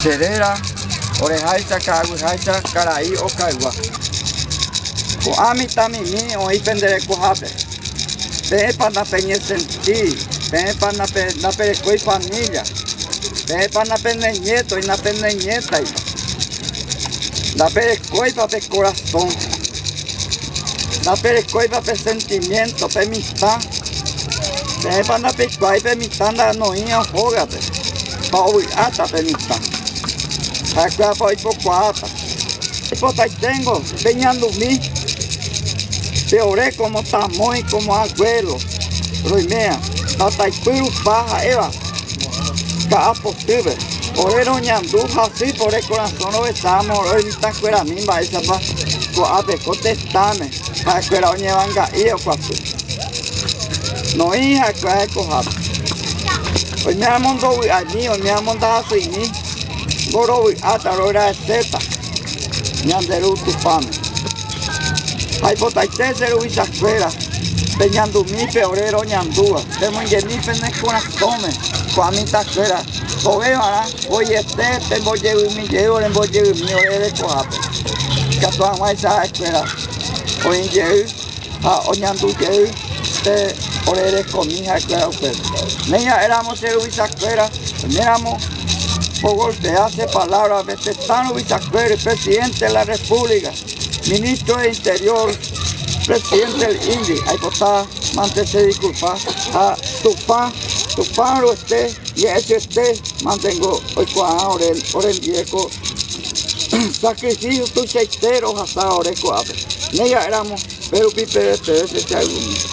Che réra oreháicha ka'aguyháicha karai okaygua. Ko'ã mitãmimi oĩ pende rekohápe. Peẽpa napeñesenti, peẽpa ndaperekói familia, peẽpa napeneñétoi, napeneñétaipa. Ndaperekóipa pe korasõ, ndaperekóipa pe sentimiento, pe mitã, peẽpa ndapeikuaái pe mitã noĩva hógape. Ha ovy'áta pe mitã. Ha'ekuérapa oipokuaáta. Oipotaiténgo peñandumi pe ore como tamói, como aguélo roiméa, tataipy rupa ha'éva ka'a potýpe. Ore roñandu hasýpe ore korasõ rohechámo ore mitãkuerami mba'éichapa ko'ápe ko tetãme ha'ekuéra oñevanga'i okuapy. Noĩ ha'ekuéra hekohápe. Oiméramo ndovy'aimi, oiméramo ndahasyimi, ngorovy'áta, rogradeséta ñande Ru Tupãme. Ha ipotaite che ruvichakuéra, peñandumi pe ore roñandúva, pemoingemi pene korasõme ko'ã mitãkuéra, tovévarã voiete pembojevymi jey orembojevymi ore rekohápe, ikatu hag̃uáicha ha'ekuéra oĩ jey. Ha oñandu jey pe ore rekomi ha'ekuéra upépe. Néi ha'éramo che ruvichakuéra, oiméramo ogolpea che palabra-pe tetã ruvichakuére, presidente de la República, ministro de Interior, presidente del INDI, aipota mante che disculpa ha Tupã, Tupã Ruete ñe'ẽsyete mantengo oikuaa ore orendie ko sacrificio tuichaite rohasa ore ko'ápe. Néi ha'éramo, pe rupi peve peve che che ayvumi.